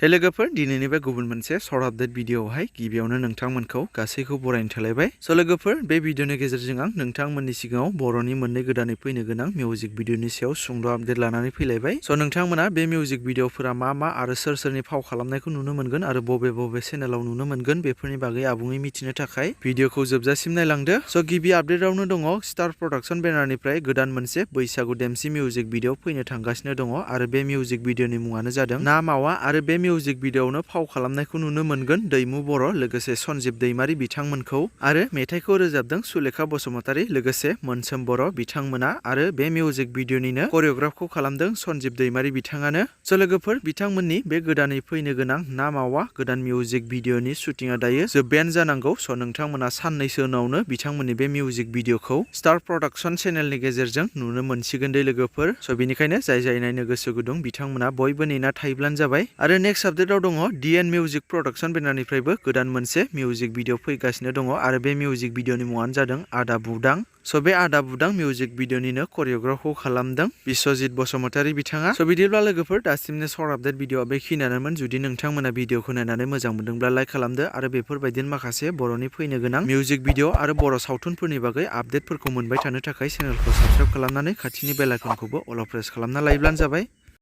लोगोफोर दिनैनि बे गुबुन मोनसे सर्ट आपडेट भिडिअआवहाय गिबियावनो नोंथांमोनखौ गासैखौ बरायनो थालायबाय। लोगोफोर बे भिडिअनि गेजेरजों आं नोंथांमोननि सिगाङाव बर'नि मोननै गोदानै फैनो गोनां मिउजिक भिडिअनि सायाव सुंद' आपडेट लानानै फैलायबाय। नोंथांमोना बे मिउजिक भिडिअफोरा मा आरो सोरनि फाव खालामनायखौ नुनो मोनगोन आरो बबे चेनेलाव नुनो मोनगोन बेफोरनि बागै आबुङै मिथिनो थाखाय भिडिअखौ जोबजासिम नायलांदो। गिबि आपडेटआवनो दङ स्टार प्रडाक्शन बेनारनिफ्राय गोदान मोनसे बैसागु देमसि मिउजिक भिडिअ फैनो थांगासिनो दङ आरो बे मिउजिक भिडिअनि मुङानो जादों ना मावा आरो बे मिउजिक भिडिअआवनो फाव खालामनायखौ नुनो मोनगोन दैमु बर' लोगोसे सनजिब दैमारी बिथांमोनखौ आरो मेथाइखौ रोजाबदों सुलेखा बसुमतारी लोगोसे मोनसोम बर' बिथांमोना आरो बे मिउजिक भिडिअनिनो करिय'ग्राफखौ खालामदों सनजिब दैमारी बिथाङानो। लोगोफोर बिथांमोननि बे गोदानै फैनो गोनां ना मावा गोदान मिउजिक भिडिअनि शुटिंआ दायो जोब्बायानो जानांगौ। नोंथांमोना साननैसो उनावनो बिथांमोननि बे मिउजिक भिडिअखौ स्टार प्रडाक्शन चेनेलनि गेजेरजों नुनो मोनसिगोन दे लोगोफोर। बेनिखायनो जाय नायनो गोसो गुदुं बिथांमोना बयबो नेना थायोब्लानो जाबाय। आरो नेक्स्ट आपडेटआव दङ DN मिउजिक प्रडाक्शन बेनारनिफ्रायबो गोदान मोनसे मिउजिक भिडिअ फैगासिनो दङ आरो बे मिउजिक भिडिअनि मुङानो जादों आदा बुदां। बे आदा बुदां मिउजिक भिडिअनिनो करिय'ग्राफखौ खालामदों बिश्वजित बसुमतारी बिथाङा। बिदिब्ला लोगोफोर दासिमनो सर्ट आपडेट भिडिअआ बेखिनियानोमोन। जुदि नोंथांमोना भिडिअखौ नायनानै मोजां मोनदोंब्ला लाइक खालामदो आरो बेफोरबायदिनो माखासे बर'नि फैनो गोनां मिउजिक भिडिअ आरो बर' सावथुनफोरनि बागै आपडेटफोरखौ मोनबाय थानो थाखाय चेनेलखौ साबस्क्राइब खालामनानै खाथिनि बेल आइकनखौबो अल प्रेस खालामना लायोब्लानो जाबाय।